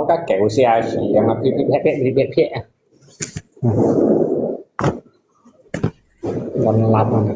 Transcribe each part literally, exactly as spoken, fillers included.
个狗下去，然后啪啪啪啪啪啪啪。乱乱啊。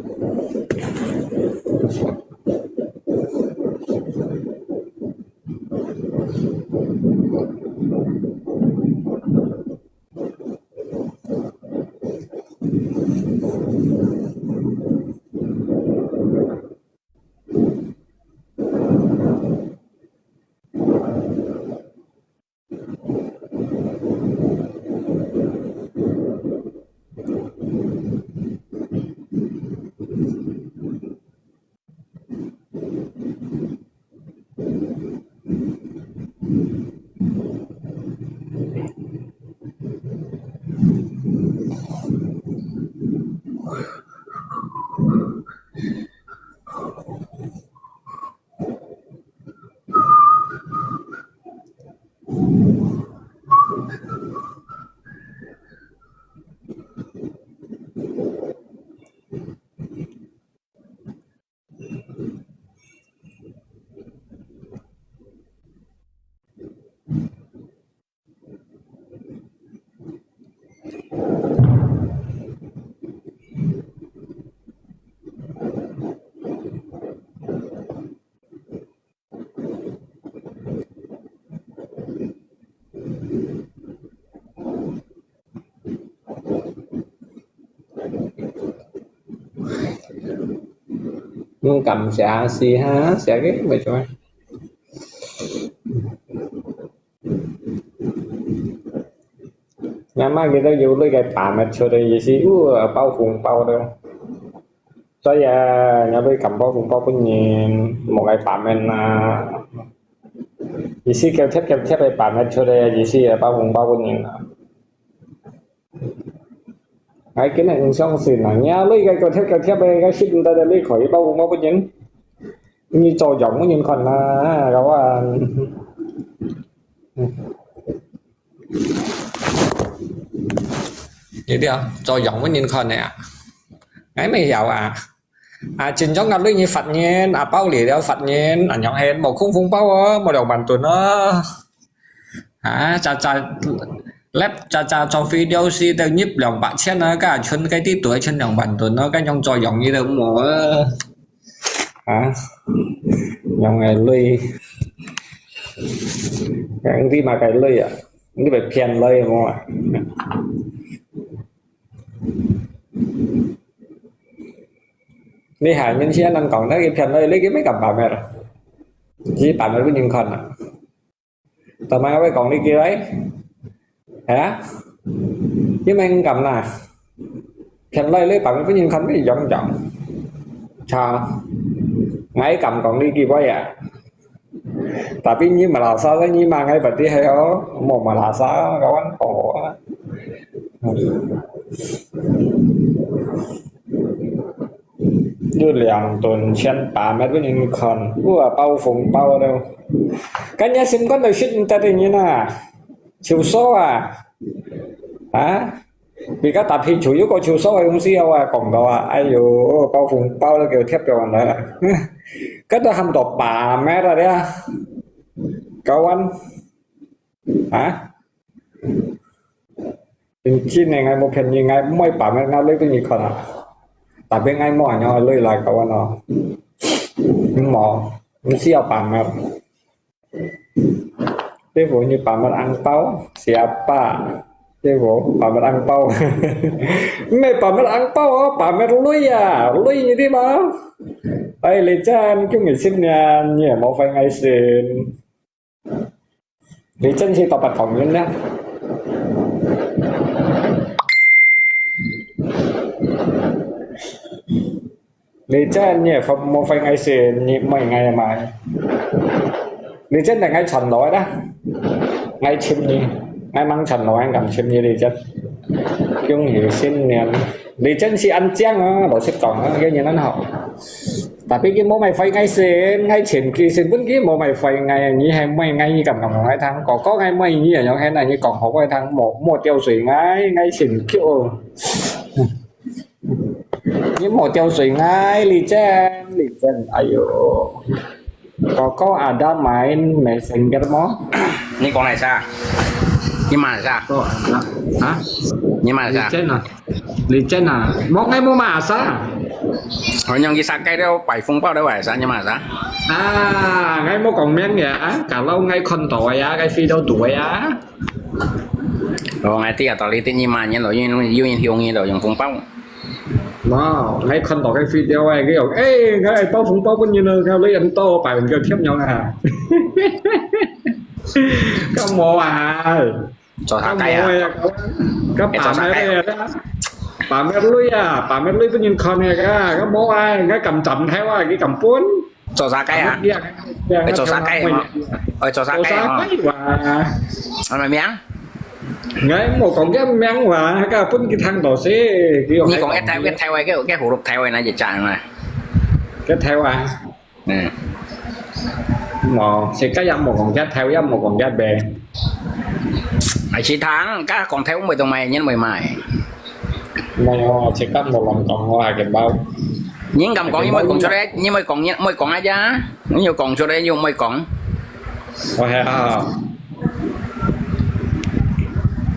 嗯，感謝，是哈，謝个，没错。 𠊎嘛記得有類个把妹出个意思，有包紅包个。所以啊，𠊎會敢包紅包分人，無个把妹啊。意思叫貼叫貼个把妹出个意思啊，包紅包分人啊。𠊎今日毋相信啊，𠊎類个叫貼叫貼个，𠊎識毋得个，你可以包紅包分人。你做樣分人看啊，老啊。 你聽，做樣分人看个啊？𠊎乜曉啊。啊，正常个類你發言，啊，包你了發言，恁樣係無空紅包哦，無兩萬盾哦。啊，早早，lep早早做video時都入兩百千啊，該存該啲都係存兩萬盾哦，該樣做樣你都無啊。 啊，用个鐳，用你嘛个鐳啊，你會騙鐳無啊？你還面前人講，你去騙鐳，你去咩敢把妹啊？只把妹分人看啊。 做麼會講你个來？係啊？你毋敢啦？騙來你把妹分人看你樣樣。Chà,𠊎敢講你个話啊。Tapi你Malasa，你罵𠊎berarti係哦，無Malasa，kawan，哦。有兩頓錢把妹分人看，哇，包紅包了。該你心肝都食毋得个人啊，臭臊啊！啊？比較大皮臭，有個臭臊个東西啊，講到啊，哎喲，包紅包都叫貼到人啦。該都喊做把妹啦，這，kawan。啊？ 真真个，𠊎無騙你，𠊎毋會把妹，𠊎鐳分你看啊。Tapi𠊎無恁樣个鐳來，kawan哦。無，毋需要把妹。對無？你把妹紅包，siapa？對無？把妹紅包。毋係把妹紅包哦，把妹鐳啊，鐳你知無？哎，李真，恭喜新年，你也無壞𠊎心。 你真係大把糖人呢。你真你也無壞𠊎事，你毋愛𠊎嘛。你真係𠊎傳落來啦，𠊎尋你，𠊎吂傳落來，敢尋你，你真。恭喜新年！你真係恁靚啊，老實講啊，个人恁好。 Tapi佢無賣壞𠊎先，𠊎尋佢先，分佢無賣壞𠊎，你還賣𠊎，你敢講𠊎聽？哥哥𠊎賣你，樣係哪，你講好𠊎聽，莫，莫吊水𠊎，𠊎尋佢哦。你莫吊水𠊎，麗珍，麗珍，哎喲。Koko ada main Messenger mo? Ni kong lai sa? Ni mana sa? Koko ada. Ha? Ni mana sa? Licen ah. Licen ah. Mo ngai mo ma sa? Hanya ki sakai dia pai phung pau dia wai sa ni mana sa? Ah, ngai mo kong meng ya. Kalau ngai kon to ya, ngai video tu ya. Oh, ngai ti ya tao li ti ni ma ni lo, yun yun hiong ni lo, yung phung pau. Wow, ngai kon to cái video ai, cái yong, eh, ngai bao phung pau pun ni lo, ngai lo yang to, pai pun ke thiam yong ah. Kamu ah. Cho sa kai ah. Kamu ah, kamu. Kamu ah. Cho sa kai. Kamu ah, lui ah, kamu lui pun ni kon ya, kamu ah, ngai kam chăm thai wa, ngai kam pun. Cho sa kai ah. Ê, cho sa kai ah. Ê, cho sa kai ah. Cho sa kai wa. Ano miang? Ngai mo kong ke miang wa, ka pun ki thang to se. Ni kong cái Thái, cái Thái Wai, cái, cái huruf Thái Wai na je chang na. Cái Thái Wai. Ừ. Mo, se ka ya mo kong ke Thái, ya mo kong ke be. Ai chi thang, ka kong Thái mo tong mai, nyen mo mai. Mo, se ka mo lòng kong wa ke bao. Nyen kam kong, nyen mo kong cho le, nyen mo kong, nyen mo kong aja. Nyen mo kong cho le, nyen mo kong. Ôi ha.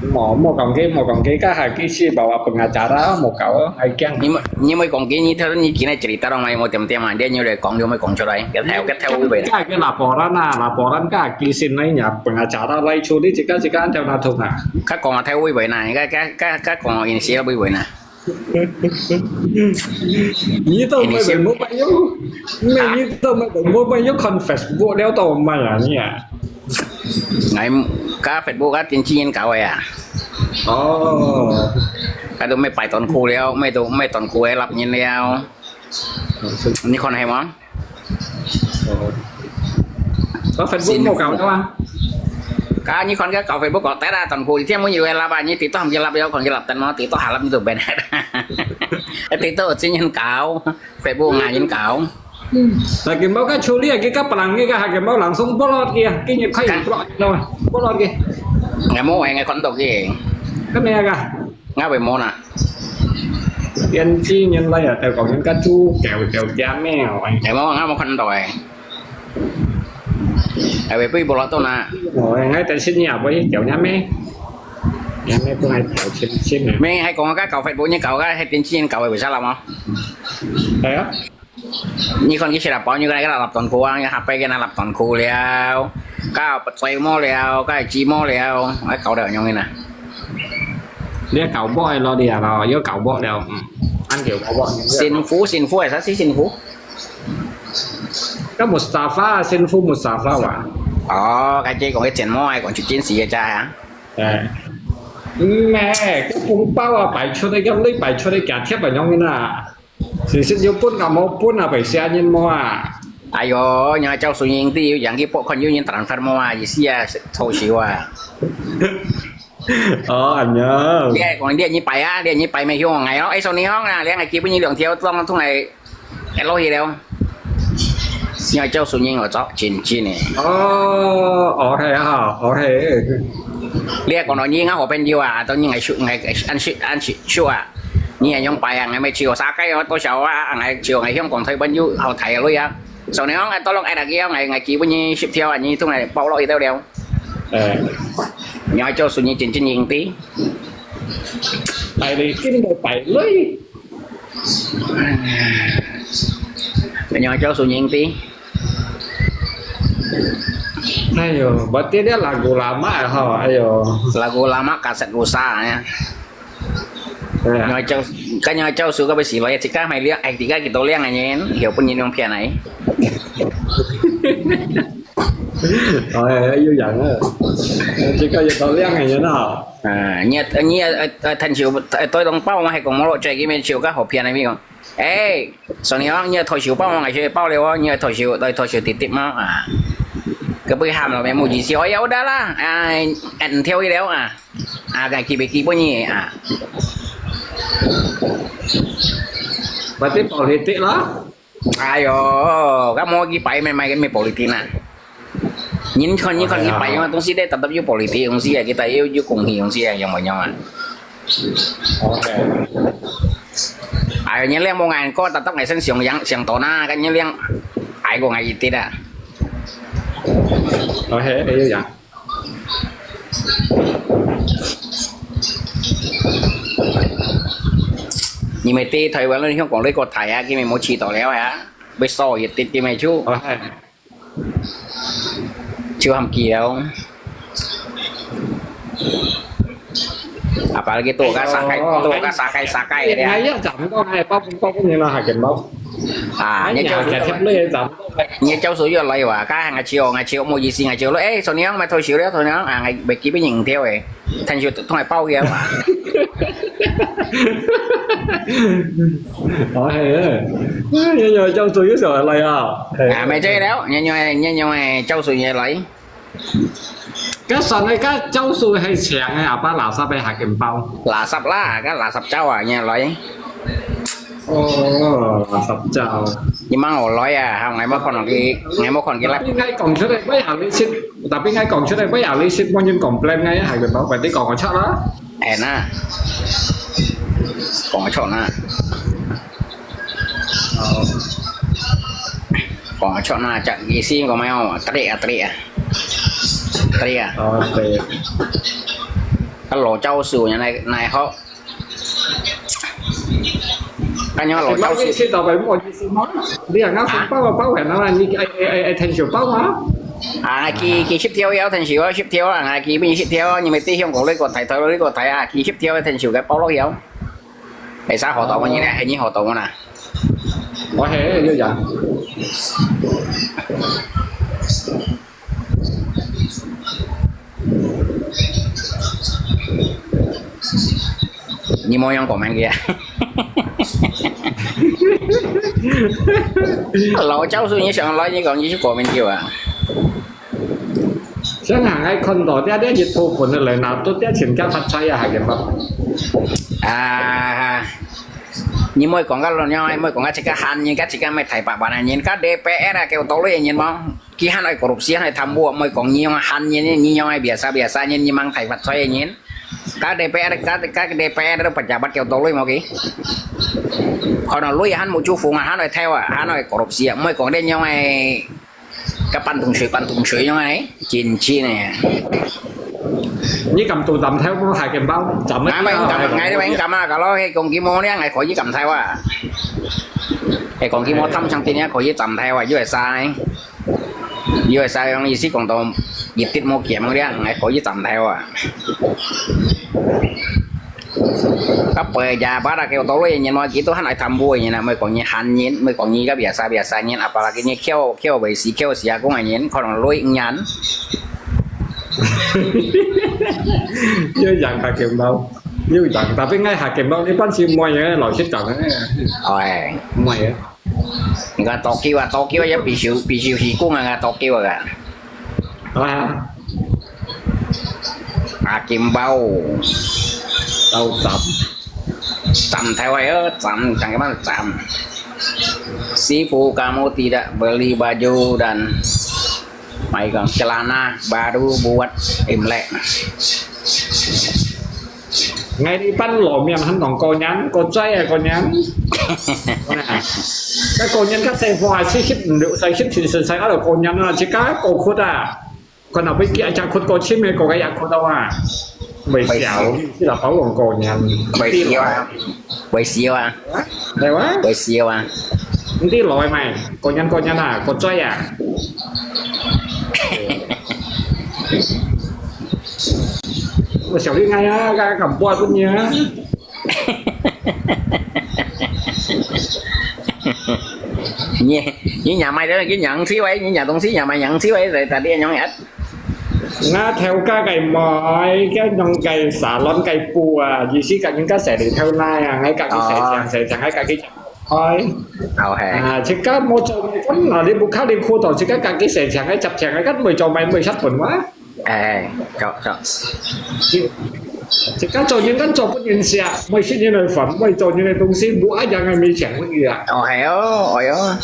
Mo, mo kong ke, mo kong ke, ka ha ki si bao a pengacara, mo kau, ai kiang. Ni mo, ni mo kong ke, ni thơ ni kina cerita dong mai mo tem tem ah, dia ni le kong, ni mo kong cho le. Ke theo, ke theo wi bai na. Ka ke laporan ah, laporan ka ki sin nai nya pengacara lai chu ni, jika, jika an theo na thung ah. Ka kong theo wi bai na, ka, ka, ka, ka kong in sia wi bai na. 你都毋會無朋友，你都毋會無朋友看 Facebook 了到麼个啊你啊？𠊎加 Facebook 加電子煙搞个啊。哦。該都咩拜斷褲了，咩都咩斷褲个立人了。你看係無？ 哦。該 Facebook 無搞了啊？該你看該搞 Facebook 搞得啦，斷褲，一天沒有个立啊，你TikTok還沒立，要看佢立得嗎？TikTok還立你都變。TikTok有真人搞，Facebook有人搞。嗯。Lagi mau ka chuli, kita parang kita hake mau langsung bolot dia, kini kai bolot no, bolot dia. Nggak mau, nggak kontok dia. Kan ya kah? Ngā會無啦？電子煙來啊，就講緊家豬叫叫叫咩啊？係無，𠊎無看到誒。係會飛無落到啦？哦，𠊎等先也會叫人咩？人咩都係叫先先啊。咩係講个搞Facebook呢，搞个係電子煙搞个，為啥啦嘛？係啊。 你看佢食了飽，你看佢立斷褲啊，佢下背佢那立斷褲了，該嘴毛了，該指毛了，還搞得樣呢？你搞薄了咯，你啊咯，又搞薄了，嗯，恁久搞薄。Sinfu，Sinfu係啥？係Sinfu？該 Mustafa，Sinfu Mustafa哇。哦，該這講个剪毛，還講出真實个咋啊？誒，咩？該紅包啊，擺出來，該你擺出來，假貼啊，樣呢？ 是，是有分啊，無分啊，白寫人無啊？哎喲，人家招收人的，有人去拨款，有人transfer無啊？意思啊，偷笑啊。哦，恁樣。你還講你二百啊，你二百沒用哎喲，哎，送你用啊，你還基本一兩條，裝通來，哎，落去了。人家招收人，我操，真真的。哦，OK啊，OK。你還講到你，我好朋友啊，都你愛收，愛，愛，按時，按時收啊。 你也用白啊，𠊎咪只有三個哦，多少啊，𠊎只有𠊎香港台灣有好大个鐳啊。所以講，𠊎到落愛來个，𠊎，𠊎基本上十條啊，你通來包落去得了。誒。你愛做生意真正盈利。大利金都大利。你愛做生意盈利。哎喲，berarti dia lagu lama ya, ha, ayo. Lagu lama kaset rusak ya. 哎呀。你愛招，跟你愛招數个不是咯，自家買了，哎，自家幾多兩个人，又不能用騙来。哎，有人啊，自家有多兩个人啊。啊，你，你，呃，呃，趁手，呃，對同胞嘛，還講無落嘴，佢面手个好騙个，你講，哎，所以講，你愛偷手包嘛，還是包了哦，你愛偷手，來偷手滴滴嘛，啊，个不喊了，没目的性，哎呀，我得啦，哎，嗯，跳一了啊。 啊，个基本基本个啊。Berarti politik lah. 哎喲，該無去擺咩，買个咩politik啊？人看，人看去擺樣東西咧，tetap有politik東西啊，佢哋有，有公義東西啊，樣無樣啊？OK。哎喲，你兩無眼光，tetap愛先上揚，上到那，跟你兩，哎，我愛一滴啊。哦，係，係有影。你們在台灣人香港那個台啊，佢們無去到了啊，會少一點點个就，哦，係。就喊佢了。Apalagi tu ka sakai, tu ka sakai sakai dia. Ngài ya chăm không, ngài bao bao nhiêu là hạt kiểm bao. Ah, ngài ya chăm không, ngài bao nhiêu. Ngài chăm không, ngài bao nhiêu. Ka ngài chịu, ngài chịu, một gì xin ngài chịu. Ê, số niang, mày thôi chịu đấy, thôi niang. Ah, ngài bị kịp với những theo ấy. Thành chịu, thôi bao nhiêu. Ôi, ngài ngài chăm không, ngài bao nhiêu. Ah, mày chơi đấy, ngài ngài ngài ngài chăm không, ngài bao nhiêu. Cái sân này cái châu su hay chèng hay apa là sắp hay hạt kiểm bao. Là sắp lá, cái là sắp châu à, nghe lời. Ồ, là sắp châu. Nhưng mà ngồi lối à, không, ngày mới còn cái, ngày mới còn cái lắp. Tapi ngay còn trước đây với hạt lý xịt, tapi ngay còn trước đây với hạt lý xịt, bao nhiêu complain ngay hạt kiểm bao, vậy thì còn có chắc đó. Ê na. Còn có chắc na. Ồ. Còn có chắc na, chắc gì xin có mấy ông, tadi à, tadi à. Tadi à. Ồ, tadi. Cái lỗ châu su như này, này họ. Cái nhóm lỗ châu su. Cái gì đâu phải mua gì xin mà. Đi à, ngã không bao, bao hẹn nó là như cái, ai, ai, ai, thành sự bao mà. À, kỳ, kỳ ship theo, theo thành sự, ship theo à, kỳ bên ship theo, nhưng mà tí không có lấy còn thầy, thầy lấy còn thầy à, kỳ ship theo thành sự cái bao lô hiểu. Hay sao họ tàu mà như này, hay như họ tàu mà nè. Có thể như vậy. Nhi mô yang comment kia. Lô châu su nhi sàng lôi nhi kông nhi su comment kia à. Sàng hàng ai khon to, tia tia nhiệt thu phun lei na, tu tia chim kia phát chai ya hai cái bao. À, nhi môi kông ka lô nhi môi kông ka chika han nhi ka chika mai thai pa pa na nhi ka D P R à kêu tô lôi nhi mô. Ki han ai korupsi, han ai tham ô, môi kông nhi yong han nhi, nhi yong ai biasa, biasa nhi, nhi mang thai phát chai nhi. Ka D P R, ka, ka D P R pejabat kêu tô lôi mô ki. Khon lôi han mu chu phung, han ai thai wa, han ai korupsi, môi kông de yong ai, ka pan tung sui, pan tung sui yong ai, chin chin ne. Nhi kam tu tam thai mô hai cái bao, tam. Ngai mai kam, ngai mai kam à, kalau he kông ki mô ne, ngai kho yi kam thai wa. He kông ki mô tham sang tin ne, kho yi tam thai wa, yu sai. Yu sai yang isi kông to, yi tit mô kiam ngai, ngai kho yi tam thai wa. Ka pejabat à kêu tô lôi nhi mô ki tu han ai tham ô nhi na, môi kông nhi han nhi, môi kông nhi ka biasa biasa nhi, apalagi nhi kêu, kêu bê si, kêu sia kông nhi, khon lôi nhi. Yu yang hai cái bao. Yu yang, tapi ngai hai cái bao, ni pan si môi ya, lô sit chang ne. Ôi. Môi ya. Nga Tokyo à, Tokyo ya, pi siu, pi siu si kông à, nga Tokyo à. À. À, kim bao. Tàu chăm. Chăm thai wa ya, chăm, chăm cái mana chăm. Sifu, kamu tidak beli baju dan mai kông celana baru buat Imlek. Ngai đi pan lô miên han tông kô nhan, kô choi à kô nhan. Ka kô nhan ka sai phua, sai ship, sai ship, sai sai, alo kô nhan na, chika kô khut à. Kô na bê kia chak khut kô chim, kô ka ya khut à. Bê siao, si là bao wang kô nhan. Bê siao à. Bê siao à. Hả? Đấy wa? Bê siao à. Đi lôi mày, kô nhan kô nhan à, kô choi à. Ôi, xẻo đi ngay á, cái cầm bùa cũng nhớ. Nhị, nhị nhà mày đó là cái nhận xíu ấy, nhị nhà tông xí nhà mày nhận xíu ấy, rồi ta đi nhau hết. Ngã theo cái cái mỏi, cái nông cái xà lon cái bùa, gì xí cái những cái xẻ đi theo lai à, ngay cả cái xẻ chàng, xẻ chàng, ngay cả cái chàng thôi. Ôi. Ôi hè. À, chỉ có một chỗ này cũng là đi bút khá đi khu tổ, chỉ có cả cái xẻ chàng, cái chập chàng, cái cắt mười chỗ mày mười sắt quần quá. Ê, chọn, chọn. Thì các trò những các trò bất nhân xạ, mày xin như này phẩm, mày trò như này tung xin bố ác yang mày chẳng có gì à. Ôi, ôi, ôi.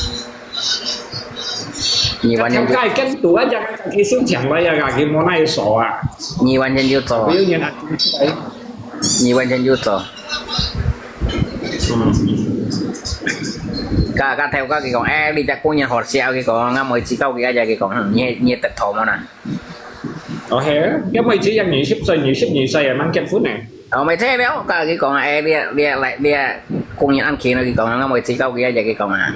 Nhị Các văn theo nhân cái kết tủ ác yang cái xin chẳng là ya cái món này sổ à. Nhị văn nhân yêu tổ. Ví dụ như là Nhị văn nhân yêu tổ. 嗯。甲，甲頭家佢講，欸，你隻工人好笑，佢講，𠊎妹子教佢啊，佢講，嗯，你，你得頭毛啦。哦，係，因為只有二十歲、二十二歲啊，吂結婚呢。哦，毋係，這了，甲佢講，欸，你，你來，你工人恁勤，佢講，𠊎妹子教佢啊，佢講啊。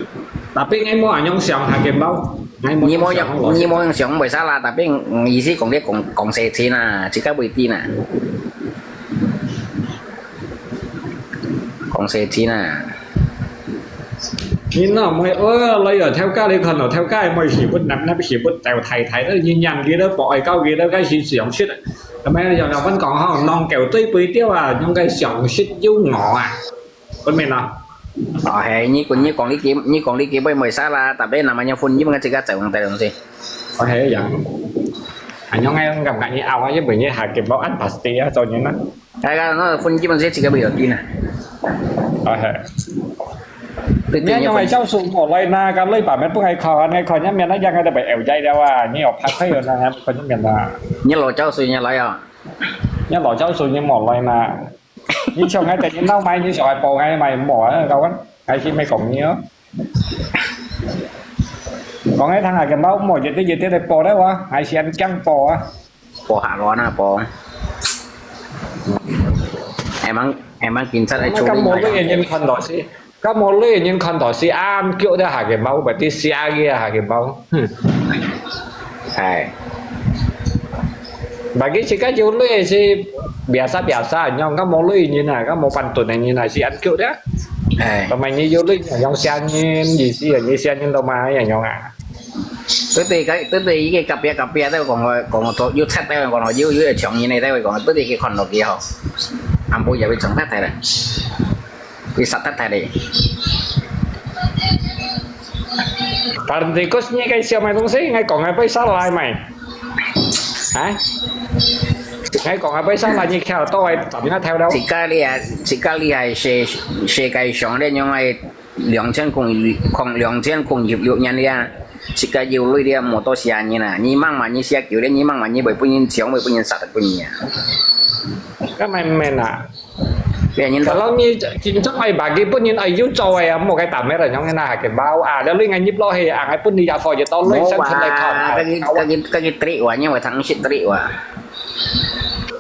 Tapi𠊎無恁樣想下个貓，𠊎無你無用，想過。你無用想，袂使啦，tapi，嗯，意思講你講，講事情啊，自家會知啦。 講事情啊。你那妹，哦，來哦，頭家你看咯，頭家妹係不男，那係不找太太的，你養佢了，不愛搞佢了，該係想食的。那麼要老板講吼，弄狗對不掉啊，用个想食有我啊，分明啊。哦，係，你講，你講你幾，你講你幾杯妹啥啦，tapi namanya婚姻，自家走，對不對？哦，係呀。啊，用个感覺你拗啊，因為你下个無按pasti啊，做人啊。 大家那婚姻本身自家會有定啊。啊，係。對，對，你用个教授無來那，甲你爸爸不愛看，你看人面那樣个都被枵在了啊，你有拍开有那，看人面啊。你老教授你來啊？你老教授你無來那，你像个等你鬧埋，你小孩包个买无啊，搞完，还是没讲你哦。讲个听下个猫，无一点一点的包了啊，还是很讲包啊。 播下落那播。Emang, emang警察个处理。那个毛利人看到是，个毛利人看到是，啊，叫得下个猫，berarti下个下个猫。嗯。哎。Bagi cakap 有利是 biasa-biasa，你看个毛利人啊，个毛板凳的人啊，是安叫的。哎。Pemain 有利，用下人，意思啊，你下人都买，样啊。 對對，該，對對，一个隔壁，隔壁，在講个，講个，有賊，在講个，有，有个搶人个，在講个，對對，佢看落去吼，暗晡夜會搶賊个咧，會殺賊个咧。Parang tikus ni kay siya may tungsi, ngay kong ay pa isa lai may. Ha? Ngay kong ay pa isa lai ni kaya to ay, tapi nga tayo daw. 自家你啊，自家你係世，世界上咧，用个 兩千空，空，兩千空十六年了，自家有鐳了，無多少年啊！你望嘛，你寫久了，你望嘛，你會分人搶，會分人殺得分你啊！該毋係啊！別人都，Kalau你真正愛bagi分人愛有做个啊，莫該打咩啦，用該拿个包啊，了你愛入落去啊，愛分你也可以到鐳生存來看啊。該个，該个，該个trick話，因為通識trick話。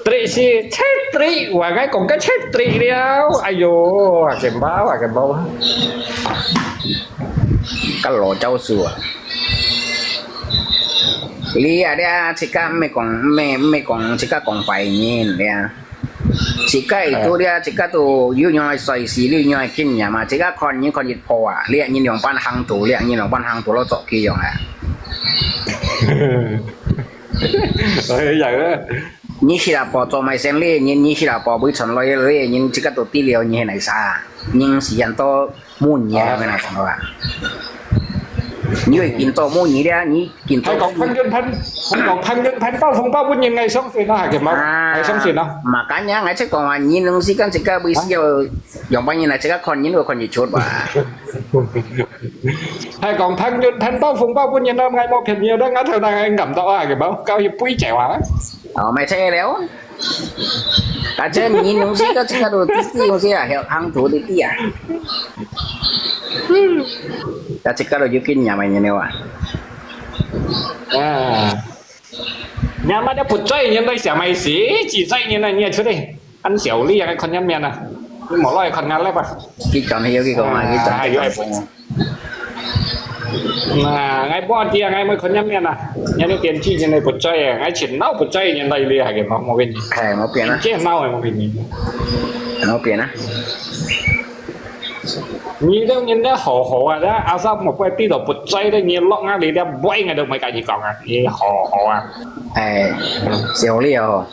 Trick 是，切trick，我该讲个切trick了。哎哟，啊，钱包啊，钱包。个老招数啊。你啊，你啊，自家毋係讲，毋係，毋係讲，自家讲坏人，你啊。自家itu 你啊，自家都有样个衰事，有样个经验嘛，自家看人看一破啊，你啊，人两班行途，你啊，人两班行途，老早去用啊。 哎呀，你去啦，婆做买生理，你，你去啦，婆会传来个，你自家都知了，你系哪啥？你时间到满年个那种啊？你会见到满年了，你见到还讲潘金潘，还讲潘金潘暴风暴不应该相信啊，还给毛，啊，还相信啊？嘛，干呀，我只讲啊，你能时间自家会需要，用半年来自家看，你都看得出吧？ 还讲潘金潘暴风暴不应该，我冇骗你，我头那个感到啊，个冇，搞一杯酒啊。哦，买车了。啊，这你东西个这个都滴滴东西啊，还有行途滴滴啊。啊，这个都有经验嘛，你了啊？啊，你阿妈的不在，你在想买西，几岁你呢？你也出来。 恁小力啊，看人面啊，你莫落去看人了吧？佢转去又佢讲啊，佢转去讲。那，我不知啊，我没看人面啊，人家天气现在不在啊，我前脑不在，人在里还给毛毛给你。哎，冇变啊。前脑也没给你。冇变啊。你都人家好好啊，那阿三莫怪地都不在的，你落那里的，不应该都没跟你讲啊，你好好啊。哎，小力哦。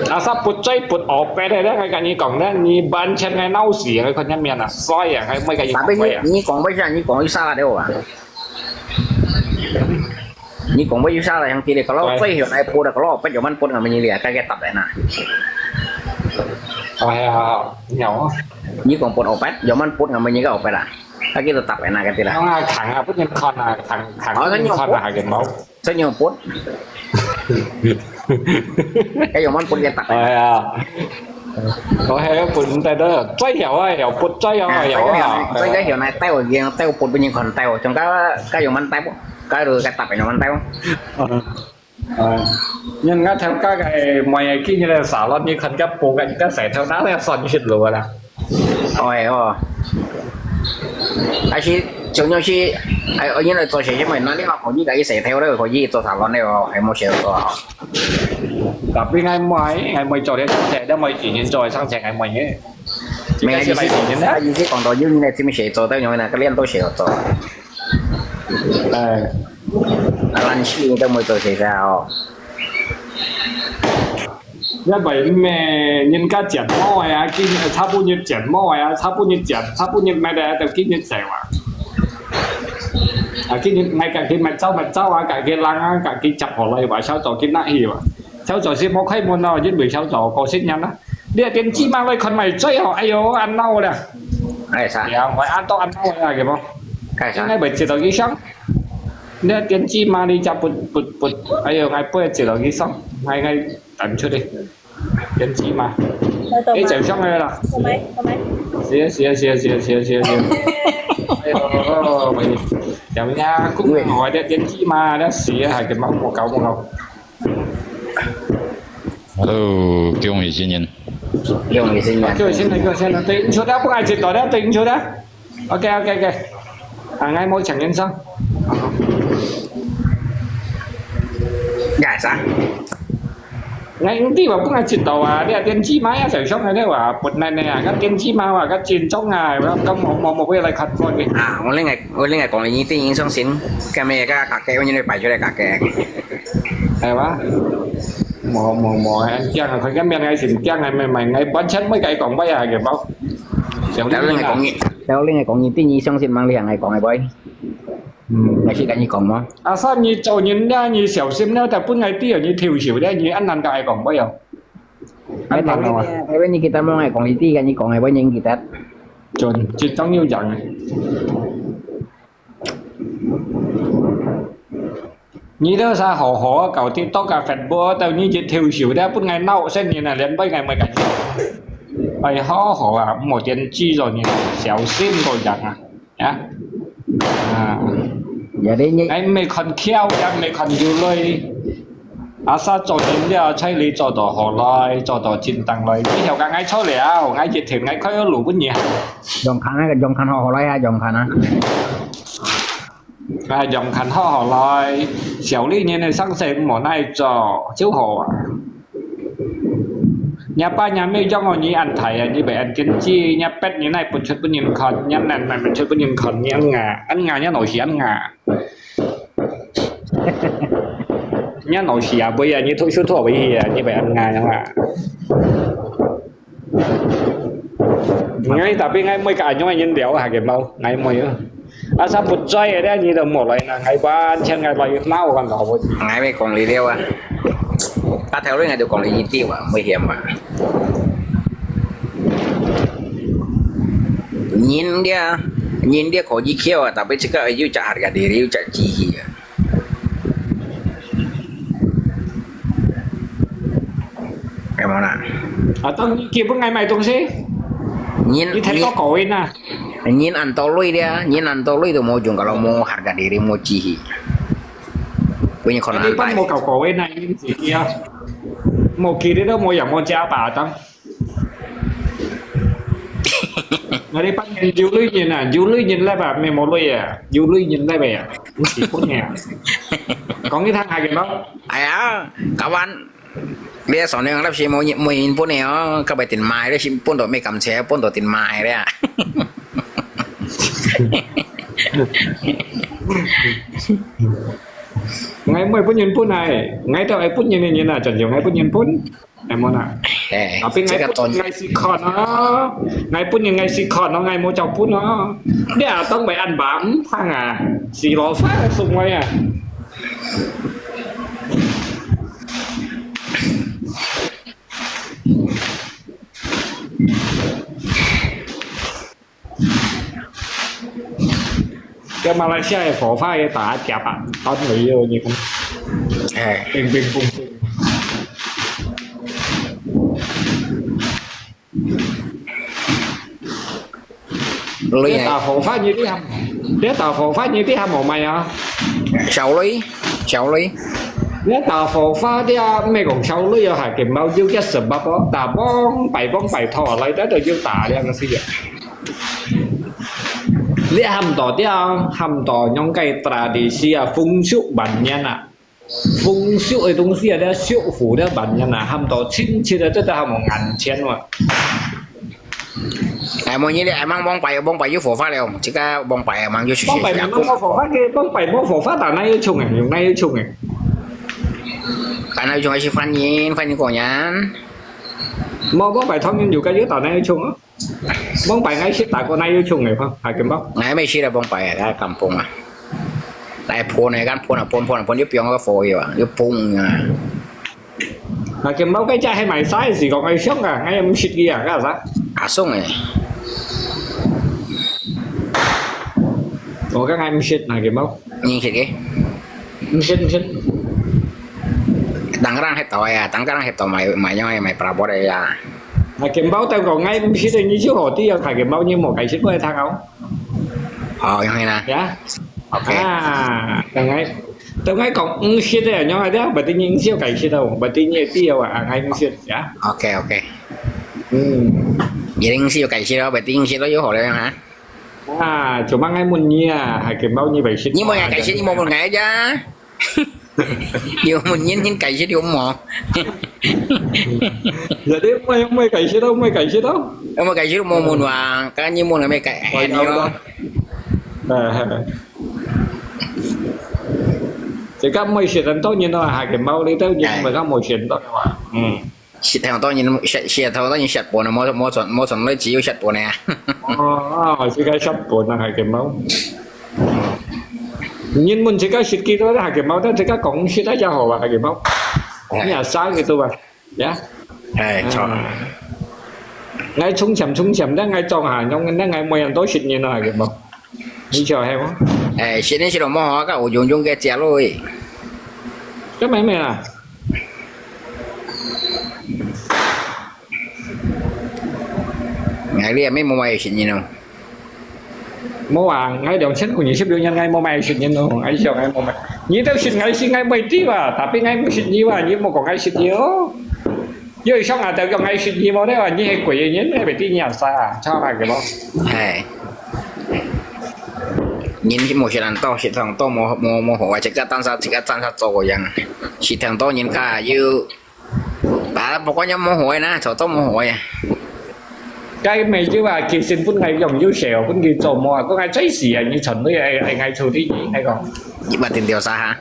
Asal put coy put opet deh, deh, ngai kani kong deh, ni ban chat ngai nau si, ngai kon nyan mian ah, soi ah, ngai mai kani Tapi kong ni, ah. Ni kong bai sa, ni kong isa lah deh, wah. Ni kong bai isa lah yang kiri, kalau coy hiu ngai put, kalau opet joman put ngai menyilia, kaget tap enak. Oh ya, nyawa. Ni kong put opet, joman put ngai menyilia opet lah. Lagi tetap enak kati lah. Ngai khang ah, put nyan kon ah, khang, khang. Oh, kan kon ah, hagen mau. Sa nyo put? Kayo man put ya tak. Ay, ah. 我還有分帶到，最後啊，有不最後啊，有啊。最後呢，帶我用，帶我不分你看帶我，從該該用蠻帶不，該路該大本用蠻帶不。啊，人家頭家个賣个今日个沙拉，你看个布个，个石頭拿來算一路啦。哎哦，還是重要是，哎，因為做事情嘛，那你話可以个石頭咧，可以做沙拉咧哦，還無石頭做啊。Tapi ngai mai, ngai mai cho dia sangse, dia mai chỉ nhìn cho sangse ngai mai nhé. 沒有意思，他意思講到有人來這邊寫作，到用那個練到寫作。哎，啊，爛死都沒做寫啥哦。一為咩？人家剪毛啊，今日差不多剪毛啊，差不多剪，差不多咩的，都今日剪啊。啊，今日買个去買走買走啊，个去冷啊，个去接好來哇，小早去哪去哇？小早是無開門咯，因為小早過新年啦。你个電子碼來看買最好，哎喲，恁鬧啦！哎啥？呀，我恁到恁鬧啦，係無？哎啥？應該會接到醫生。你个電子碼你就不不不，哎喲，𠊎不會接到醫生，𠊎𠊎等出去。電子碼，哎，就上來啦。好買，好買。是啊是啊是啊是啊是啊是啊是啊。哎喲，喂，有影，公我个電子碼，你死啊，還个冇冇搞冇搞。 Hello，恭喜新年！恭喜新年！恭喜新年，恭喜新年！對，你坐的不愛接到的，對，你坐的。OK，OK，OK。啊，𠊎無請人上。Guys啊，𠊎你話不愛接到啊，你電子碼啊，就上來了啊，不難的啊，个電子碼啊，个健康啊，咁我我我會來看看的。啊，我另外我另外講，你電影上先，今日个價格，我應該擺出來價格。 係嘛？無無無，驚啊！佢今日𠊎先驚啊！毋毋，𠊎完全毋會甲佢講話啊，佢包。小林啊，小林講你，小林講你，第二相信mang你行，𠊎講个會。嗯，𠊎是甲你講無？啊，所以你做人咧，你小心咧，就分𠊎知啊，你偷笑咧，你恁難甲佢講話哦。恁難哦。Tapi ni kita mau ngai kong iti kan ni kong ai banyak kita. Chun, chit chong niu yang. 你兜儕好好啊，搞TikTok啊，Facebook啊，到你一條手咧，分𠊎鬧死人啊，連粄𠊎毋敢。哎，好好啊，莫點擊著你，小心个人啊，啊，啊。Jadi你，𠊎毋係看巧，也毋係看有鐳。阿沙做人了，在你做到好來，做到正當來，你曉得𠊎錯了，𠊎一定𠊎開个路分你行。用看啊，用看好好來啊，用看啊。 啊，用看好好來，小麗人个生死毋好拿來做，就好啊。若爸若姆養哦，你恁大啊，你袂恁見識，若逼你哪分出分人看，若難難分出分人看，你恁牙，恁牙，若老是恁牙。若老是啊，袂啊，你讀書讀袂去啊，你袂恁牙樣啊。 𠊎tapi𠊎毋會甲恁樣个人聊下个無，𠊎毋會啊。啊，啥不在个咧，你都莫來啦，𠊎完全𠊎來鬧个，搞不起。𠊎毋講你了啊。啊，頭先𠊎就講你一句話，毋會嫌啊。人咧，人咧可以巧啊，tapi這個有隻harga diri，有隻志氣啊。 有無啦？啊，當你基本愛買東西，人，你太多口音啊。人恁多鐳咧，人恁多鐳都無用，kalau無harga diri，無志氣。不然可能你班無搞口音啊，你自己啊，無記得都無樣無家吧，當。 Ada panggil Julian ah, Julian lah bah, memang Julian ah, Julian lah bah ya, mesti punya. Kong ni thang hai kau? Aya, kawan. Dia soalnya ngalap si mau mau pun ya, kau betin mai dia si pun tu mekam saya pun tu tin mai dia. Ngai mai pun yin pun ai, ngai tau ai pun yin yin ah, jangan ngai pun yin pun. Em mona. Eh, tapi ngai pun ngai si kon no. Ngai pun ngai si kon no, ngai mo chau pun no. Dia tong bai an bam thang ah. Si lo fa sung wai ah. Cái Malaysia này phổ phá cái tà chạp à, tao thấy vô như thế. Eh, ping ping pung pung. 你打火花你啲還，你打火花你啲還無賣啊？少女，少女。你打火花啲啊，毋係講少女啊，還見到有一十八个，打幫擺幫擺拖來，得到有打兩个時啊。你喊到啲啊，喊到用个tradisi啊，風俗萬年啊。 風俗个東西啊，這俗貨這萬年啊，喊到親戚啊，這都喊無眼前哇。哎，莫你咧，哎，望望擺，望擺有火花了，這个望擺啊，望有出去。望擺無火花个，望擺無火花，打哪有衝个，用哪有衝个？打哪有衝个係犯人，犯人个人。無望擺當然有个，有打哪有衝啊？ 望擺𠊎識打過哪有衝个，哈，還見到？𠊎乜識啦，望擺啊，該敢碰啊。來碰呢，敢碰啊，碰碰啊，碰，又變个火去啊，又碰啊。還見到該隻係賣啥个時講，𠊎想啊，𠊎毋識佢啊，該啥？阿松誒。我講𠊎毋識，還見到？你識个？毋識，毋識。Tangerang係到呀，Tangerang係到賣，賣樣个，賣perabot个呀。 啊，見到到講𠊎毋識个，你就好啲啊，看見到你無解釋過聽哦。哦，樣形啊。呀。OK。啊，當𠊎，當𠊎講毋識个，樣形啊，berarti你毋識解釋哦，berarti你知哦，啊，𠊎毋識，呀。OK，OK。嗯。你毋識解釋哦，berarti毋識咯，又好了哈。啊，做麼个問你啊，還見到你會識。你無解釋，你無問𠊎呀。 有問人，人解釋有無？Jadi，莫，莫解釋咯，莫解釋咯。有無解釋無問啊？該你問了沒解？哎，你哦。這个莫選很多人咯，還見到你都人，哎。莫講莫選到啊。嗯。 石頭當然，石，石頭當然石本啊，無，無傳，無傳來只有石本啊。哦，哦，這个石本啊，還見到。人問這个識幾多，還見到，但這个講識啊，也好啊，還見到。哎。你也生幾多啊？呀？哎，著。啊。𠊎充錢，充錢，但𠊎裝下，用，但𠊎每人都識人啊，還見到。 你笑係無？哎，識人識到無好，該有用用个食咯誒。該買咩啦？𠊎這乜無買識人哦。無啊，𠊎兩千五二十六年，𠊎無買識人哦，𠊎笑𠊎無買。你都識𠊎，識𠊎買啲啊，tapi𠊎毋識你啊，你莫講𠊎識你哦。 有一雙啊，就講𠊎識你無咧，你係鬼个人，你係知你阿啥啊？操下个無？哎。人無識人多，識人多無，無，無好啊，自家單儕，自家單儕做个樣。識人多人家有，啊，不管有無好个啦，做到無好个。該每日啊，寄信分𠊎用，有時候分佢做無啊，講𠊎最時啊，你存女愛，愛𠊎處理你，𠊎講。你捌定調啥哈？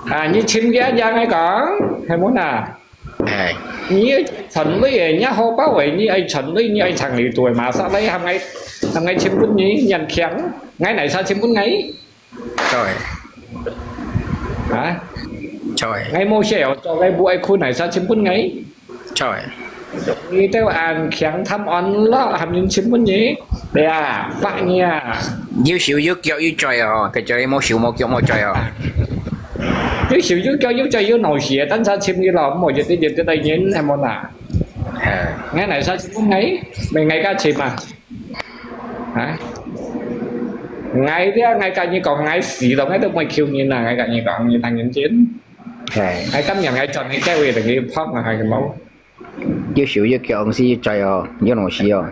啊，你尋佢啊，𠊎講，係無啊？ 哎。你愛賺鐳誒，你好包誒，你愛賺鐳，你愛賺鐳，對嘛？啥來喊𠊎，喊𠊎千分你，你強，𠊎哪儕千分𠊎？對。啊？對。𠊎無事哦，做𠊎無愛睏，哪儕千分𠊎？對。你都恁強貪安樂，喊人千分你，對啊，發你啊！有手有腳有嘴哦，佢叫你無手無腳無嘴哦。 有手有腳有嘴有腦屎，單儕尋佢咯，毋好一直一直來忍，係無啦？哎。𠊎哪儕尋𠊎？毋係𠊎家尋啊？啊？𠊎這，𠊎甲你講，𠊎死咯，𠊎都毋會求人啊！𠊎甲你講，你當認真。哎。𠊎甘願𠊎轉去教會，等佢拍啊，還係無？ 有手有腳，毋係有嘴哦，有腦屎哦。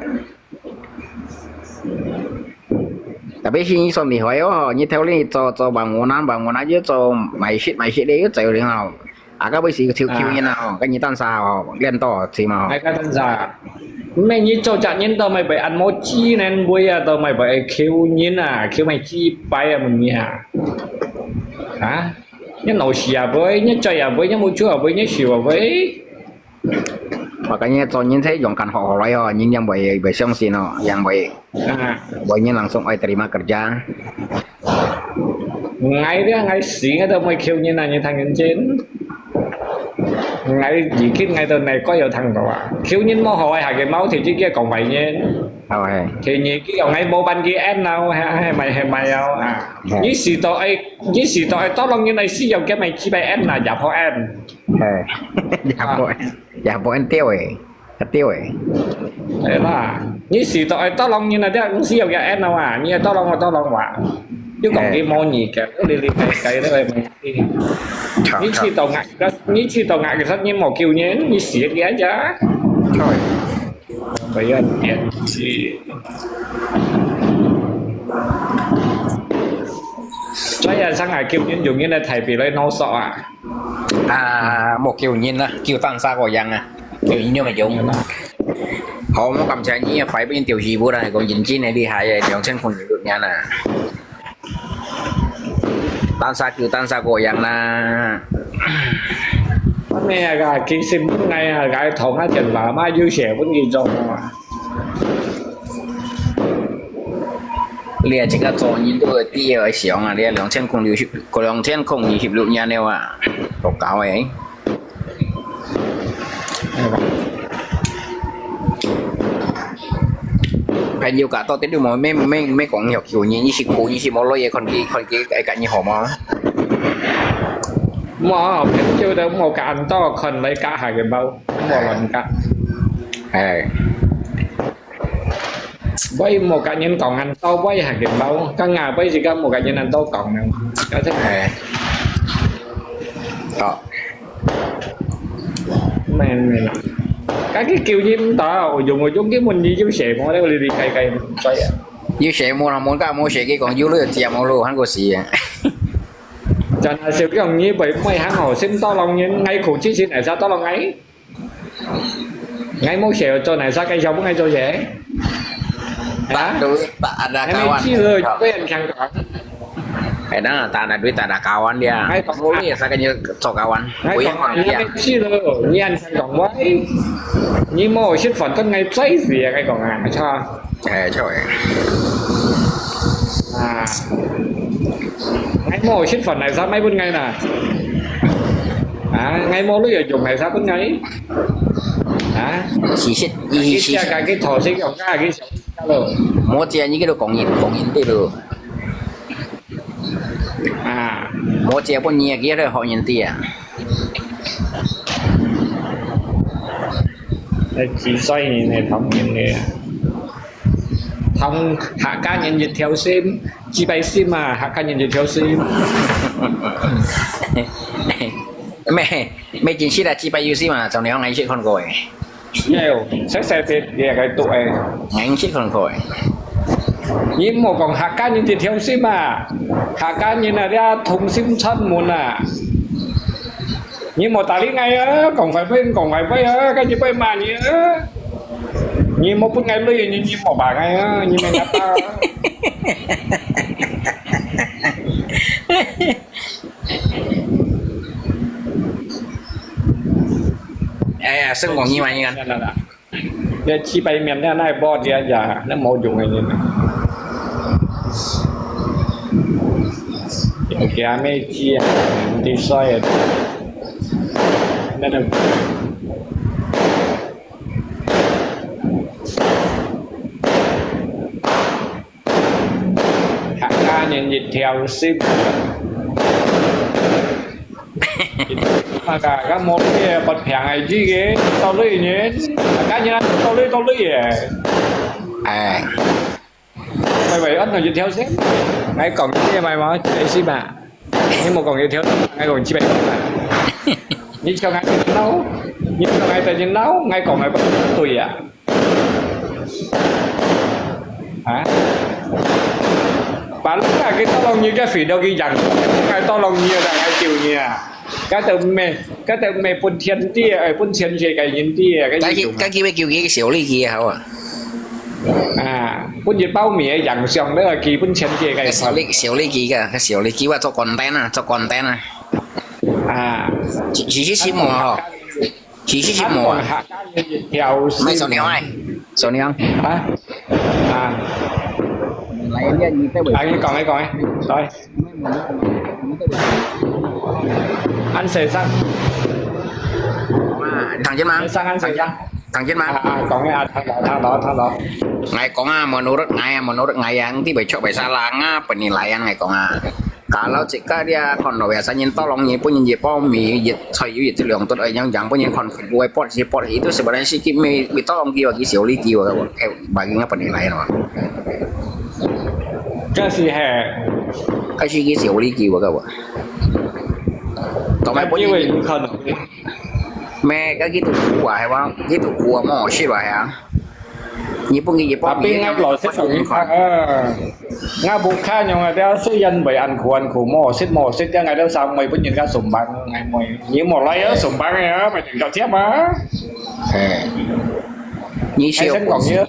Tapi係你算厲害哦，你頭先做，做bangunan，bangunan又做賣食，賣食咧又做了哦。啊，到尾時求，求人啊哦，跟你單儕哦，練到起碼哦。哎，該單儕，毋係你做隻人都毋會恁無知能為啊，都毋會求人啊，求麼幾擺啊，問你啊。啊？你腦屎也會，你嘴也會，你目珠也會，你手也會。 我感覺做人係勇敢學好來哦，人也毋會，毋會相信哦，也毋會，啊。毋會人langsung愛terima kerja。𠊎這，𠊎死，𠊎都毋會求人啊，你當認真。𠊎已經，𠊎都哪個有聽到啊？求人無好啊，下個毛頭自己講壞人。好，嘿。第二，佢講𠊎無辦佢安老，係，係咪，係咪啊？啊，嘿。你死到愛，你死到愛，tolong人愛死，要佢買幾百安啊，也好安。 嘿，也無，啊。也無恁對誒。啊，對誒。係啦，你試著愛tolong人啊，這毋使有个end啊，你愛tolong我tolong話，又講佢無你个，你你个个个問題。你試著𠊎，你試著𠊎个時，你無救人，你死个呀。對。不要電視。所以啊，上海救人用人个台北來弄索啊。 啊，莫救人啦，救單儕个樣啊，救人有乜用？好，我感謝你啊，快變條魚舞啦，講認真个厲害个，兩千空二六年啊。單儕救單儕个樣啦。恁樣啊，其實本來啊，該同啊電話嘛有寫分佢做啊。 你啊，自家做人都會知个想啊，你啊，兩千空六十，兩千空二十六年了啊，都搞誒。朋友家到底都無，沒沒沒講要求你，你是苦，你是無落去，看佢看佢愛跟你好嗎？無，朋友都無講到，看來加下个包，無亂加。哎。 會無甲人講恁多，會還緊包，剛剛會自家無甲人恁多講呢。哎。好。免免啦。該佢救你毋到，用無用佢問你有寫無咧，你你該該衰啊。有寫無啦，無甲無寫，佢講有了就無咯，還過死啊。真係少用你會毋會還好，先多lòng人，愛苦之前來才多lòng愛。 Ngai mau share cho nai sa kai share pun ngai cho share. Ha? Tak ada, tak ada kawan. Ngai ci lo, kau yang kang kang. Ai dah, tak ada duit, tak ada kawan dia. Ngai kong. Boleh sa kan cho kawan. Ngai kong, ngai ci lo, ngian kang kong wai. Ni mau shit fun kan ngai zai zi ngai kong ah. Cha. Eh, cho eh. Ah. Ngai mau shit fun nai sa mai pun ngai na. Ah, ngai mau lu ya jong nai sa pun ngai. Ha? Sisip, sisip. Kaki thosik yong ka, kaki salo. Mo tia ni kilo kong yin, kong yin ti lo. Ah. Mo tia pun ni kilo kong yin ti ah. Ai, 幾歲人係同人个啊？同客家人一條心，幾百心啊，客家人一條心。咩？ Mei chính xác là chỉ phải yêu mà trong này không anh sẽ không coi. Nhiều, sẽ sẽ thiệt địa cái tụ ấy. Anh sẽ không coi. Nhưng mà còn Hakka những thì thiếu sim à. Hakka những là ra thùng sim chân muốn à. Nhưng mà ta lý ngay á, còn phải bên, còn phải bên á, cái gì bên mà nhỉ á. Nhưng mà phút ngay lui, nhưng mà bà ngay á, nhưng mà ngã ta. Ê, à, xưng còn như vậy anh. Cái chi bay miền này, này, bỏ đi à, nó mâu dùng hay như. Cái mê chi à, đi soi à. Nó được. Hakka nhân dịch theo ship. Mà cả các môn kia bật phèn ai chứ cái tao lưỡi nhé. Hakka nhân ăn tao lưỡi, tao lưỡi à. À. Mày phải ăn nó dịch theo ship. Ngai cổng kia mày mà chạy ship à. Ngai mau cổng dịch theo, ngai cổng chi bạch. Ngai cho ngai tự nhiên nấu. Ngai cho ngai tự nhiên nấu, ngai cổng ngai bật tụi à. Hả? Bạn lúc là cái tao lòng như cái phỉ đâu cái dặn. Cái tao lòng nhiều là ngai chịu nhiều. Cái tự mê, cái tự mê phun thiên ti, ơi, phun thiên gì cái nhìn ti, cái gì cái kia cái kiểu cái xíu ly kia hả? À, phun gì bao mì dặn xong đó là kỳ phun thiên gì cái cái xíu ly, xíu ly kia, cái xíu ly kia cho content à, cho content à. À, chỉ chỉ chỉ mua hả? Chỉ chỉ chỉ mua. Mai sau này ai? Sau này ăn. Hả? À. Lại anh đi, đi tới buổi. À, anh còn, anh còn, anh. Rồi. Anh sẽ sang. Thằng Chiến mà. Anh sang, anh sẽ sang. Thằng Chiến mà. À, à, còn, à, thằng đó, thằng đó, thằng đó. Ngai kong à, menurut ngai à, menurut ngai à, nanti besok besok lah, penilaian ngai kong à. Kalau cakap dia kon lo biasa nyen tolong nyen pun nyen je pau mi je choi yu je tuliong tu ai yang yang pun nyen kon fu ai pot si pot itu sebenarnya si ki mi mi tolong ki wa ki siu li ki wa wa eh bagi ngapa ni lain wa. 該是係，該是ki siu li ki wa ka wa. Tong ai pun 因為 nyen 有可能。 me ka ki tu ku wa hai wa ki tu ku wa mo si wa hai. Ni pun ki je pau Tapi mi ngak lo sih tong ni kan. Ngak bukan yang ada sih yang bai an kuan ku mo sit mo sit yang ada samai pun yang ka sumbang ngai moi. Ni mo lai ya sumbang ya, mai jeng kau siapa? Eh. Ni Ai siu sen pun kong si. ya.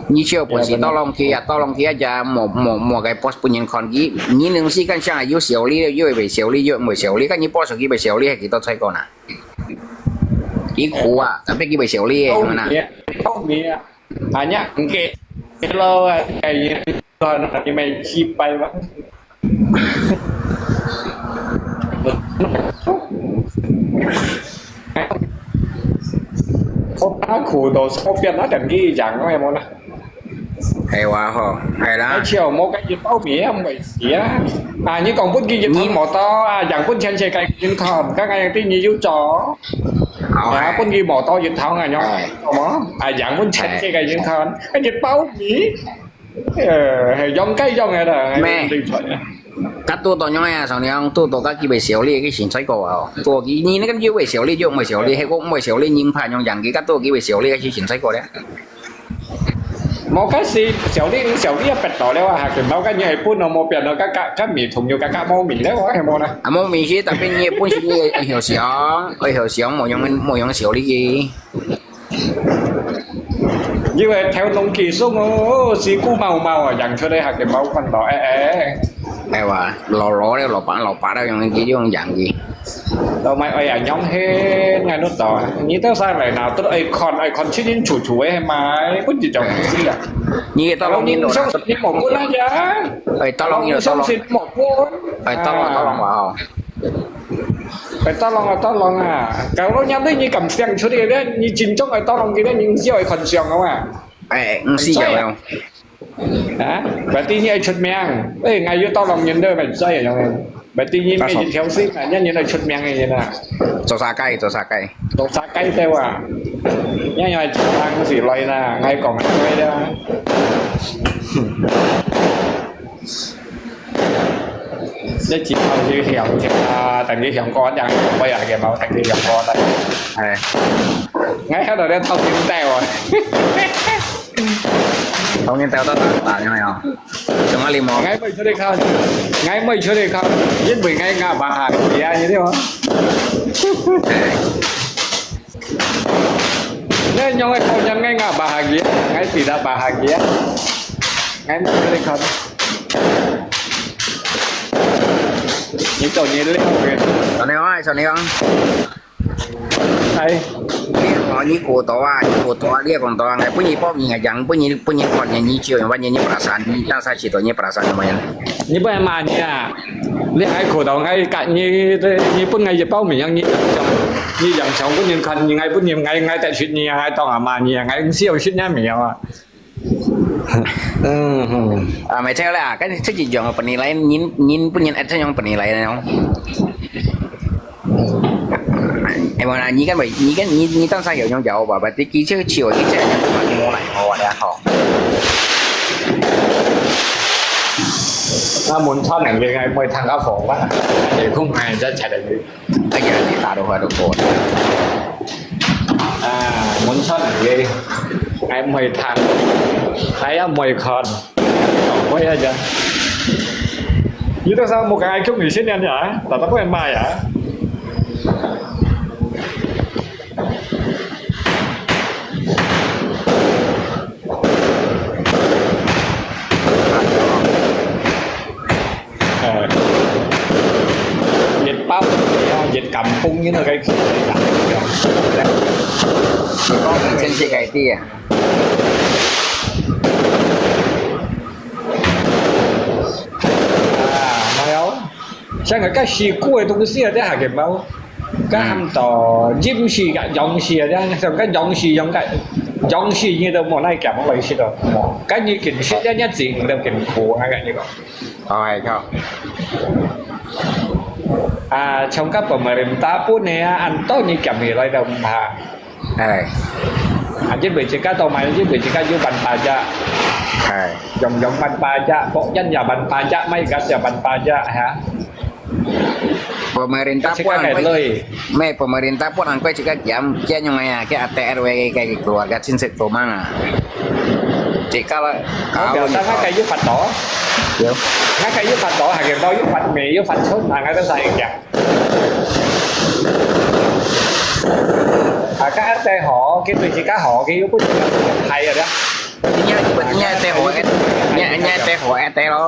你只要本事到浪去啊，到浪去啊，就莫莫莫个 boss 本人看佢，你能是干啥？有效率，有袂效率，有袂效率，看你 boss 佢袂效率，係幾多才過呢？佢苦啊，特別佢袂效率，係咪啦？後面啊，hanya engke lo ai kai ni kan ni mai chi pai ba. Ko pa ku do so pian na dan ki jang ai mo na. 係話吼，係啦而。且我該一包米也毋會死啊。啊，你講本佢一桶摩托啊，養本全世界人看，剛剛有對你有做。好啊，本佢摩托一桶啊，樣哎好嗎？啊，養本全世界人看，該一包米，呃，係養該養个啦，咩對出來。佢多到樣啊，上娘多到佢幾位小李去尋菜過啊，多佢你那個有位小李有位小李，還個位小李人怕用養佢，佢多幾位小李去尋菜過咧。無，該時小李，小李也別到了啊，佢無該你係本來無變到，該該該米同有該該無米了，我係無啦。啊，無面試，特別你本身你愛曉想，愛曉想，無用無用小李去。因為頭弄幾鬆哦，屎股毛毛啊，養出來還係無看到，哎哎。係話，老老咧，老伯老伯咧，用佢用養佢。老妹，哎呀，養起𠊎都到啊！你到晒來拿，都愛看，愛看清清楚楚个，係咪？不就叫你啊！你到老年度啦，你無管啊呀！哎，到老年度，到老，你無管。哎，到老到老嘛吼。哎，到老啊，到老啊！搞到你對你敢想出去咧，你真正愛到老个咧，你只愛看相个嘛。哎，毋是有用。啊，berarti你愛出名。哎，𠊎有到老人了，咪知有用。Berarti你每一條線啊，你你愛出名个人啊。做啥个？做啥个？做啥个个哇？你愛出名是來啦，𠊎講个啦。你只好去香條啊，等佢香過，等佢香過，等佢香過啦。哎，𠊎喺度咧偷緊帶喎。當然帶到大大樣樣，仲有你無？𠊎毋會出去看，𠊎毋會出去看，因為𠊎牙巴下去啊，你知無？你用个口音，𠊎牙巴下去，𠊎鼻得巴下去啊，𠊎毋會出去看。你做你了个。上你講，上你講。哎，你講你過多啊，你過多啊，你講多啊，哎，不然報名啊，講不然不然看你，你就用，反正你不打算，你那啥去做，你不打算怎麼樣？你不能罵你啊！你還苦到𠊎，你你本來一包米養你養上，你養上不能看，你還不能，𠊎𠊎得食你，還當阿媽你，𠊎毋使用食你米啊！嗯，啊，沒錯啦，跟你自己講，本來人人不能，哎，這樣本來人哦。 哎，我啦，你跟我，你跟你你當時有用藥吧？Berarti佢就笑，佢這樣就把你摸來摸我了吼。那門窗人應該會聽到火吧？也空還在踩的。哎呀，你打電話都過。啊，門窗人應該會聽，還要會看。 Apa ya aja? Kita sama kayak kau di sini aja, tetap boleh mai ya. Eh, nhiệt bắp, nhiệt cảm phung như là cái gì vậy? 你講你真係該啲啊？啊，沒有，像个該西瓜个東西啊，這下个冇，該喊到飲食个，飲食啊，這像該飲食，用該飲食，你都無哪敢來食咯，該你緊食，這日子你都緊苦啊，該你講。哦，係，靠。啊，像个pemerintah pun呢，恁多你減起來都毋怕。哎。啊，因為自家都買，因為自家有辦法呀。哎。樣樣辦法呀，福建也辦法呀，MICAS也辦法呀，哈。Pemerintah pun ang koi, may pemerintah pun ang koi cakap jam, jam yung aya, kaya A T R W kaya keluarga sin set tumang ah. Cakap lah, kalau ni kau. Ngaka yu fato. Yo. Ngaka yu fato, hake to yu fat me, yu fat chun, ngaka to sa ikya. Aka arte ho, kitu cakap ho, kiyu pun cakap hai ada. Nya, nya teh ho, nya, nya teh ho, teh lo.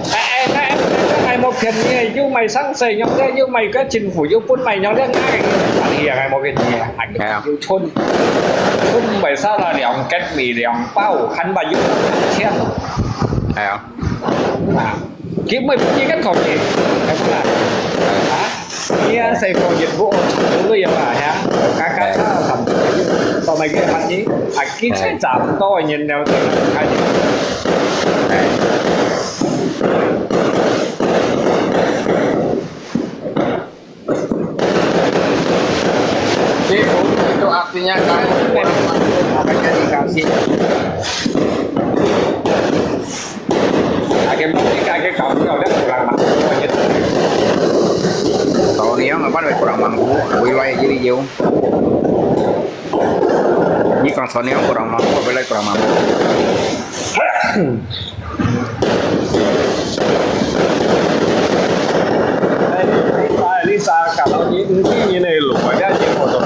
Ai, ai, ai, ai, ai, ai, mo phiên nè, yu mai sang sai nyok nè, yu mai ka chính phủ yu pun mai nyok nè, ngai, ai, ai, mo phiên nè, ai, yu chun, chun mai sa la liang ket mi liang bao, han ba yu chiang. Ai ya. Nah, Ki mai pun ikan kau ni. Apa? Ha? Iya, saya kau je bu, dulu ya, Pak, ya. Kakak tahu sampai. Kau mai ke hati, aki saya jam kau nyen neu tu kan. Itu artinya kamu kurang mampu, makanya dikasih. Ake mati, ake kamu, ake kurang mampu aja. Kalau ni yang apa, kurang mampu, wai wai jadi jauh. Ni kang soni yang kurang mampu, apa lagi kurang mampu. Ai, Lisa, Lisa, kalau ni, ni, ni, ni, lupa dia, dia foto.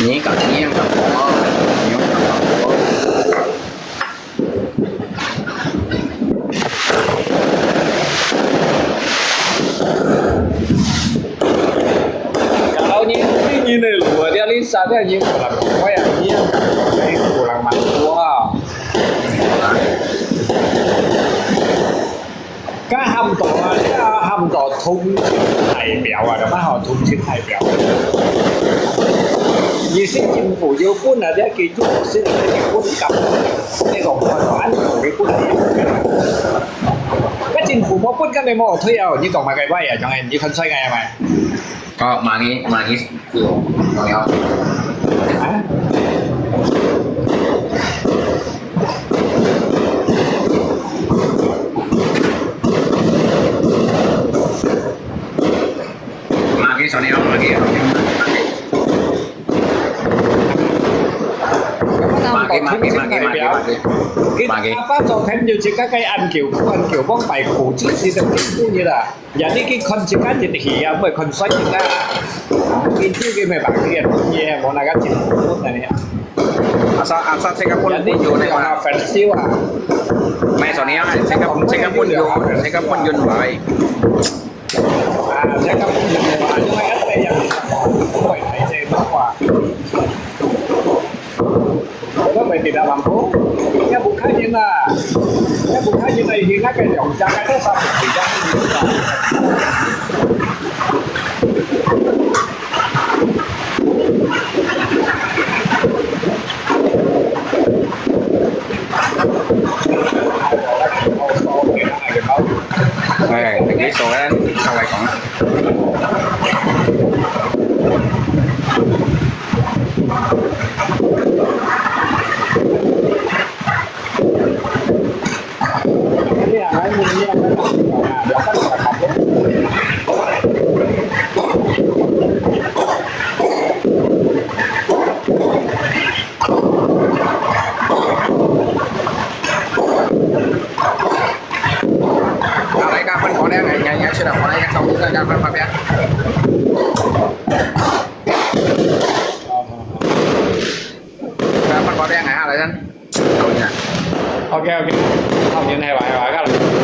Ni kang, ni yang kang, oh, ni yang kang, oh. Kalau ni, ni, ni, ni, lupa dia, Lisa, dia, ni, kurang, oh, ya, ni yang kang, ni, kurang mampu, ah. 該喊到啊，這喊到通勤代表啊，就乜好通勤代表。你是政府有本啊，這个有本事，你本敢，你講看看，你本事。該政府無本，敢你無退啊？你講麼个話啊？講你看衰个嘛？哦，罵你，罵你。 Kita apa, so kan, yo, jika kaya an kiu, an kiu, bang pai ku, jika kita kiu ni lah. Jadi ki kon cik kan jadi hia, mui kon sai cik kan. Ki cik ki mui bang ki ye, mo na ka cik pun na ni. Asa, asa cik pun pun yo ne ma. Festival. Mai so ni ya, cik pun, cik pun yo, cik pun yo mai. Ah, cik pun yo mai, mai apa yang kau ai cik apa. Kenapa tidak mampu? Nya bukan ina. Nya bukan ina, ina kan yang jangan ada satu tidak. Eh, tadi sore kan, sampai kong. Alai kapan kau dia ngai ngai ngai sudah kau dia kau bisa kapan pakai? Kapan kau dia ngai alai kan? Kau dia. OK OK，好，原來係話係話，